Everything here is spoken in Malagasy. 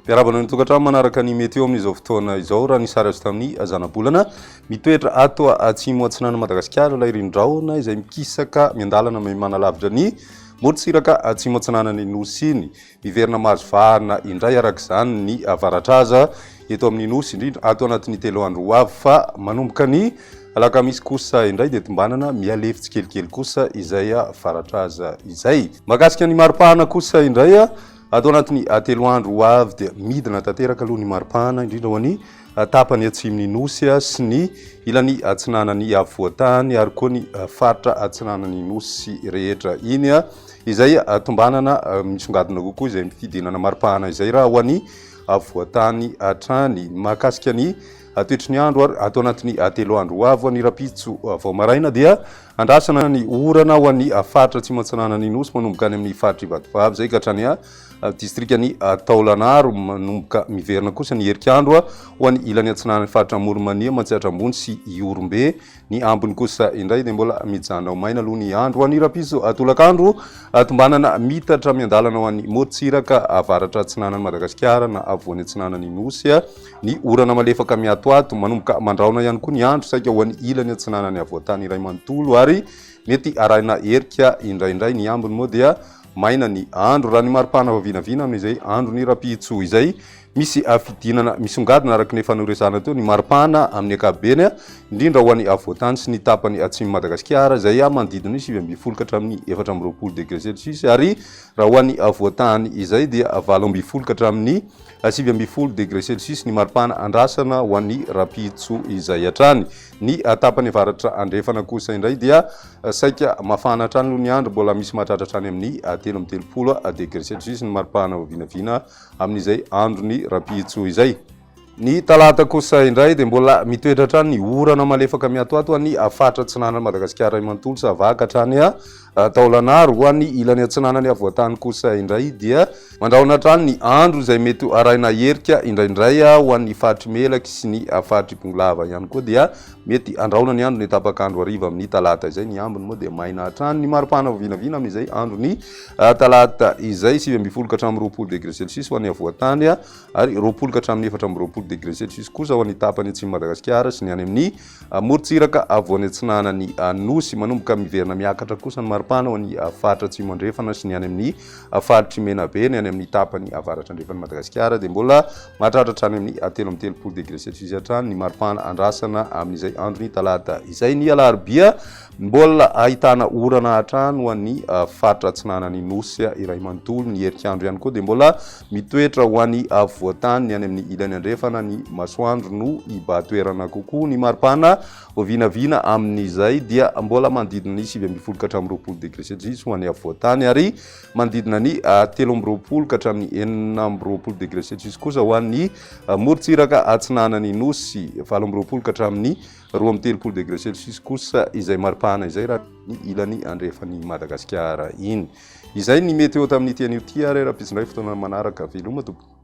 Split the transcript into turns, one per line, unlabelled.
Miarahaba anao ny tokantrano manaraka ny météo amin'izao fotoana izao. Raha ny sary azo tamin'ny zanabolana, mitoetra ato atsimo atsinanan'i Madagasikara ilay rindrahona izay mikisaka miandalana manalavitra ny morontsiraka atsimo atsinanan'ny Nosy iny. Miverina mahazo vahana indray araka izany ny avaratraza eto amin'ny Nosy, indrindra ato anatin'ny 3 andro ho avy fa manomboka ny alakamisy kosa indray dia tombanana mihalefy tsikelikely kosa izay varatraza izay. Mahakasika ny maripana kosa indray, ato anatin'ny 3 andro ho avy dia midina tanteraka aloha ny maripana, indrindra ho an'ny tapany atsimon'ny Nosy sy ny ilany atsinanan'ny afovoan-tany ary koa ny faritra atsinanan'ny Nosy rehetra iny, izay tombanana misongadina kokoa izay fidinana maripana izay raha ho an'ny afovoan-tany hatrany. Mahakasika ny toetry ny andro ary ato anatin'ny 3 andro ho avy, ho an'ny rahampitso vao maraina dia andrasana ny orana ho an'ny faritra atsimo atsinanan'ny Nosy manomboka any amin'ny faritr'i Vatovavy izay ka hatrany distrikan'i Taolagnaro. Manomboka miverina kosa ny herik'andro ho an'ny ilany atsinanan'ny faritra Amoron'i-Mania, Matsiatra Ambony sy Ihorombe. Ny ambiny kosa indray dia mbola mijanona ho maina aloha ny andro. Ho an'ny rahampitso tolakandro, tombanana miitatra miandalana ho an'ny morontsiraka avaratra atsinanan'i Madagasikara na afovoany atsinanan'ny Nosy ny orana malefaka miatoato. Manomboka mandrahona ihany koa ny andro saika ho an'ny ilany atsinanan'ny afovoantany iray manontolo ary mety arahina erika indraindray. Ny ambiny moa dia maina ny andro. Raha ny maripana vao vinavina amin'izay andron'ny rahampitso izay, misy fidinana misongadina araka ny efa noresahana teo ny maripana amin'ny ankapobeny, indrindra ho an'ny afovoantany sy ny tapany atsimon'i Madagasikara izay manodidina ny 19 ka hatramin'ny 24 degré celsius ary raha ho an'ny afovoantany izay dia 18 ka hatramin'ny 19 degré celsius ny maripana andrasana ho an'ny rahampitso izay hatrany. Ny tapany avaratra andrefana kosa indray dia saika mafana hatrany aloha ny andro, mbola misy mahatratra hatrany amin'ny 33 degré celsius ny maripana vinavina amin'izay andron'ny rahampitso izay. Ny talata kosa indray dia mbola mitoetra hatrany ny orana malefaka miatoato any faritra atsinanan'i Madagasikara iray manontolo, Sava ka hatrany Taolagnaro. Ho an'ny ilany atsinanan'ny afovoantany kosa indray dia mandrahona hatrany ny andro izay mety ho arahina herika indraindray. Ho an'ny faritr'i Melaky sy ny faritr'i Bongolava ihany koa dia mety handrahona ny andro ny tapak'andro hariva amin'ny talata izay. Ny ambiny moa dia maina hatrany ny maripana vinavina amin'izay andron'ny talata izay, 19 ka hatramin'ny 20 degré celsius ho an'ny afovoantany ary 20 ka hatramin'ny 24 degré celsius kosa ho an'ny tapany atsimon'i Madagasikara sy ny any amin'ny morontsiraka afovoany atsinanan'ny Nosy. Manomboka miverina miakatra kosa ny maripana ho an'ny faritra atsimo andrefana sy ny any amin'ny faritr'i Menabe. Ny any amin'ny tapany avaratra andrefan'i Madagasikara dia mbola mahatratra hatrany amin'ny 33 degré celsius hatrany ny maripana andrasana amin'izay andron'ny talata izay. Ny alarobia mbola ahitana orana hatrany ho an'ny faritra atsinanan'ny Nosy iray manontolo. Ny herik'andro ihany koa dia mbola mitoetra ho an'ny afovoan-tany, ny any amin'ny ilany andrefana ny masoandro no hibahan-toerana kokoa. Ny maripana vinavina amin'izay dia mbola manodidina ny 19 ka hatramin'ny 20 degré celsius ho an'ny afovoan-tany ary manodidina ny 23 ka hatramin'ny 26 degré celsius kosa ho an'ny morontsiraka atsinanan'ny Nosy, 28 ka hatramin'ny 32 degré celsius kosa izay maripana izay raha ny ilany andrefan'i Madagasikara iny. Izay ny météo tamin'ity anio ity ary rahampitso indray fotoana manaraka. Veloma tompoko.